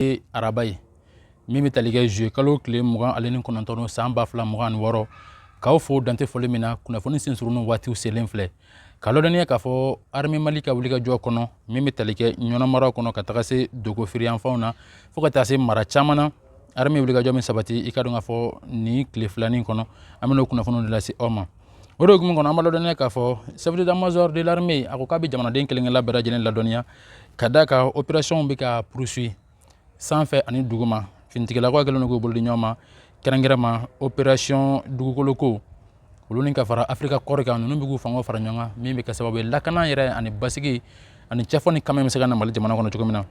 Ye araba ye min bɛ tali kɛ zuye kalo tile 29 san 2026. K'aw fo dan tɛ foli min na. Kunnafoni sensurunnu waatiw selen filɛ ka ladɔnniya k'a fɔ armée Mali ka wulikajɔ kɔnɔ min bɛ tali kɛ Ɲɔnɔ mara kɔnɔ, ka taga se Dogo firiyanfanw na, fo ka taa se mara caman na, armée wulikajɔ min sabati, i ka dɔn k'a fɔ nin tile filanin kɔnɔ, an bɛna o kunnafoniw de lase aw ma. O de hukumu kɔnɔ, an b'a ladɔnniya k'a fɔ chef d'état-major de l'armée a ko k'a bɛ jamanaden kelen-kelenna bɛɛ lajɛlen ladɔnniya ka d'a kan opération bɛ ka poursuivre sanfɛ ani duguma. Finitigilakaw kɛlen don k'u bolo di ɲɔgɔn ma, kɛrɛnkɛrɛnma opération dugukoloko, olu ni ka fara Africa Corps kan. Ninnu bɛ k'u fangaw fara ɲɔgɔn kan, min bɛ kɛ sababu ye lakana yɛrɛ ani basigi ani cɛfɔ ni kanbɛn bɛ se ka na Mali jamana kɔnɔ cogo min na.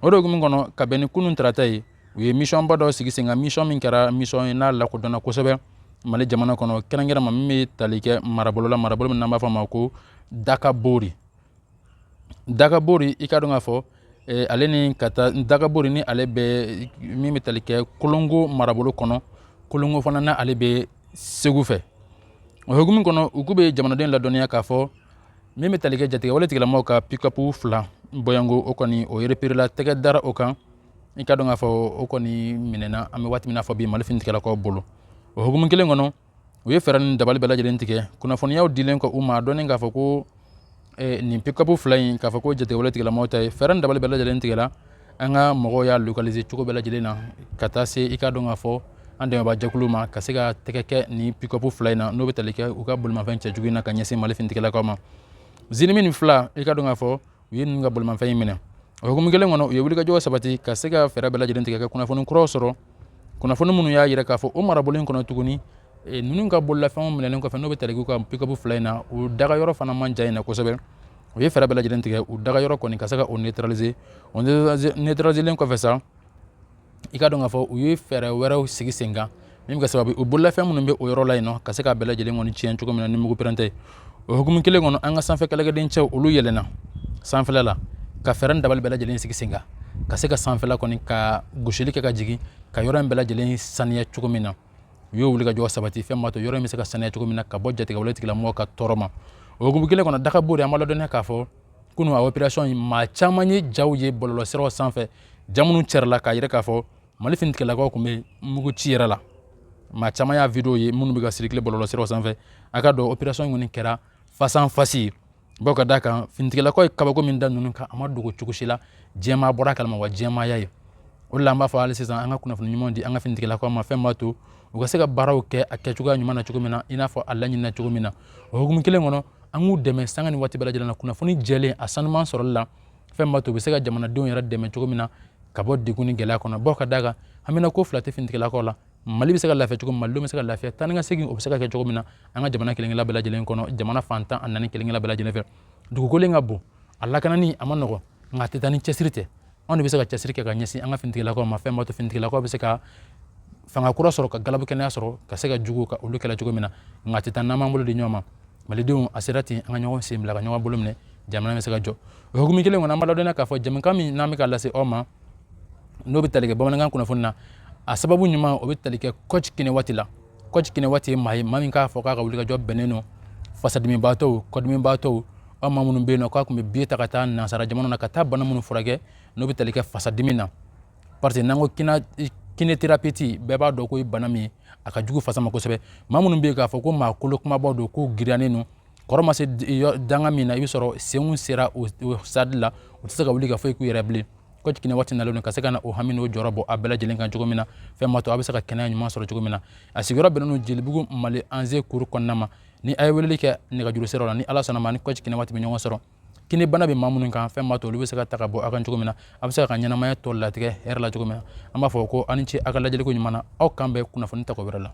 O de hukumu kɔnɔ, ka bɛn ni kunun tarata ye, u ye mission ba dɔ sigi sen kan, mission min kɛra mission ye n'a lakodɔnna kosɛbɛ Mali jamana kɔnɔ, kɛrɛnkɛrɛnma min bɛ tali kɛ marabolo la, marabolo min n'an b'a fɔ a ma ko Dakabori. Dakabori, i ka dɔn k'a fɔ ale ni ka taa Dakabori ni ale bɛ min bɛ tali kɛ Kolongo marabolo kɔnɔ, Kolongo fana na ale bɛ Segu fɛ. O hukumu kɔnɔ, u k'u bɛ jamanaden ladɔnniya k'a fɔ min bɛ tali kɛ jatigɛwale tigilamɔgɔw ka pick-up fila bɔyanko, o kɔni o repéré la, tɛgɛ dara o kan. I ka dɔn k'a fɔ o kɔni minɛna, an bɛ waati min na fɔ bi, Mali finitigilakaw bolo. O hukumu kelen kɔnɔ, u ye fɛɛrɛ ni dabali bɛɛ lajɛlen tigɛ. Kunnafoniyaw dilen kɔ u ma, a dɔnnen k'a fɔ ko nin pick-up fila in, k'a fɔ ko jatigɛwale tigilamɔgɔw ta ye, fɛɛrɛ ni dabali bɛɛ lajɛlen tigɛla. An ka mɔgɔw y'a localiser cogo bɛɛ lajɛlen na, ka taa se, i ka dɔn k'a fɔ, an dɛmɛbaa jɛkulu ma, ka se ka tɛgɛ kɛ nin pick-up fila in na, n'o bɛ tali kɛ u ka bolimafɛn cɛjugu in na ka ɲɛsin Mali finitigilakaw ma. JNIM nin fila, i ka dɔn k'a fɔ u ye ninnu ka bolimafɛn in minɛ. O hukumu kelen kɔnɔ, u ye wulikajɔ sabati ka se ka fɛɛrɛ bɛɛ lajɛlen tigɛ ka kunnafoni kuraw sɔrɔ, kunnafoni minnu y'a yira k'a fɔ o marabolo in kɔnɔ tuguni, ninnu ka bololafɛnw minɛlen kɔfɛ, n'o bɛ tali k'u ka pick-up fila in na, u daga yɔrɔ fana man jan in na kosɛbɛ. U ye fɛɛrɛ bɛɛ lajɛlen tigɛ u daga yɔrɔ kɔni ka se ka o neutraliser. O neutraliselen kɔfɛ sa, i ka dɔn k'a fɔ u ye fɛɛrɛ wɛrɛw sigi sen kan min bɛ kɛ sababu u bololafɛn minnu bɛ o yɔrɔ la yen nɔ, ka se k'a bɛɛ lajɛlen kɔni tiɲɛ cogo min na ni mugu pɛrɛntɛ ye. O hukumu kelen kɔnɔ, an ka sanfɛ kɛlɛkɛden cɛw, olu yɛlɛnna sanfɛla la ka fɛɛrɛ ni dabali bɛɛ lajɛlen sigi sen kan ka se ka sanfɛla kɔni ka gosili kɛ ka jigin ka yɔrɔ in bɛɛ lajɛlen saniya cogo min na. U y'o wuli ka jɔ sabati, fɛn b'a to yɔrɔ in bɛ se ka saniya cogo min na ka bɔ jatigɛwale tigilamɔgɔw ka tɔɔrɔ ma. O hukumu kelen kɔnɔ, Dakabori, an b'a ladɔnniya k'a fɔ kunun a opération in, maa caman ye jaw ye bɔlɔlɔsiraw sanfɛ, ja minnu cɛrila k'a yira k'a fɔ Mali finitigilakaw tun bɛ mugu ci yɛrɛ la. Maa caman y'a vidéo ye minnu bɛ ka circuler bɔlɔlɔsiraw sanfɛ. A ka dɔn opération in kɔni kɛra face en face ye bawo ka d'a kan finitigilakaw ye kabako min da ninnu kan, a ma dogo cogo si la, diɲɛmaa bɔra a kalama wa diɲɛmaa y'a ye. O de la an b'a fɔ hali sisan, an ka kunnafoni ɲumanw di an ka finitigilakaw ma, fɛn b'a to u ka se ka baaraw kɛ a kɛcogoya ɲuman na cogo min na, i n'a fɔ a laɲinina cogo min na. O hukumu kelen kɔnɔ, an k'u dɛmɛ sanga ni waati bɛɛ lajɛlen na kunnafoni jɛlen a sanuman sɔrɔli la, fɛn b'a to u bɛ se ka jamanadenw yɛrɛ dɛmɛ cogo min na ka bɔ degun ni gɛlɛya kɔnɔ. Bawo ka d'a kan hamina ko fila tɛ finitigilakaw la: Mali bɛ se ka lafiya cogo min, malidenw bɛ se ka lafiya, taa ni ka segin o bɛ se ka kɛ cogo min na an ka jamana kelen-kelenna bɛɛ lajɛlen kɔnɔ, jamana fan 14 kelen-kelenna bɛɛ lajɛlen fɛ. Dugukolo in ka bon, a lakanani a ma nɔgɔn, nka a tɛ taa ni cɛsiri tɛ. Anw de bɛ se ka cɛsiri kɛ ka ɲɛsin an ka finitigilakaw ma, fɛn b'a to finitigilakaw bɛ se ka fanga kura sɔrɔ, ka galabu kɛnɛya sɔrɔ, ka se ka jugu ka olu kɛlɛ cogo min na. Nka a tɛ taa n'an m'an bolo di ɲɔgɔn ma. Malidenw, a sera ten, an ka ɲɔgɔn sen bila ka ɲɔgɔn bolo minɛ, jamana bɛ se ka jɔ. O hukumu kelen kɔnɔ, an b'a ladɔnniya k'a fɔ jɛmukan min n'an bɛ ka lase aw ma, n'o bɛ tali kɛ bamanankan kunnafoni na, a sababu ɲuman o bɛ tali kɛ coach Kine Waati la. Coach Kine Waati ye maa ye, maa min k'a fɔ k'a ka wulikajɔ bɛnnen don fasadimibaatɔw, kɔdimibaatɔw, aw maa minnu bɛ yen nɔ k'a tun bɛ biye ta ka taa nansara jamana na ka taa bana minnu furakɛ, n'o bɛ tali kɛ fasadimi na, parce que n'an ko kinésithérapeute, bɛɛ b'a dɔn ko ye bana min ye, a ka jugu fasa ma kosɛbɛ. Maa minnu bɛ yen k'a fɔ ko maa kolo kumabaw don, k'u giriyanen don, kɔrɔ ma se danga min na, i bɛ sɔrɔ senw sera o stade la, u tɛ se ka wuli ka foyi k'u yɛrɛ bilen. Coach Kine Waati nalen don ka se ka na o hami n'o jɔyɔrɔ bɔ a bɛɛ lajɛlen kan cogo min na, fɛn b'a to a bɛ se ka kɛnɛya ɲuman sɔrɔ cogo min na. A sigiyɔrɔ bɛnnen don Jelibugu Mali Anze kuru kɔnɔna ma. Ni a ye weleli kɛ nɛgɛjuru siraw la, ni Ala sɔnna ma, ni coach Kine Waati bɛ ɲɔgɔn sɔrɔ. Kini bana bɛ maa minnu kan, fɛn b'a to olu bɛ se ka ta ka bɔ a kan cogo min na, a bɛ se ka ɲɛnamaya tɔ latigɛ hɛrɛ la cogo min na. An b'a fɔ ko aw ni ce a ka lajɛliko ɲuman na. Aw kan bɛn kunnafoni ta ko wɛrɛ la.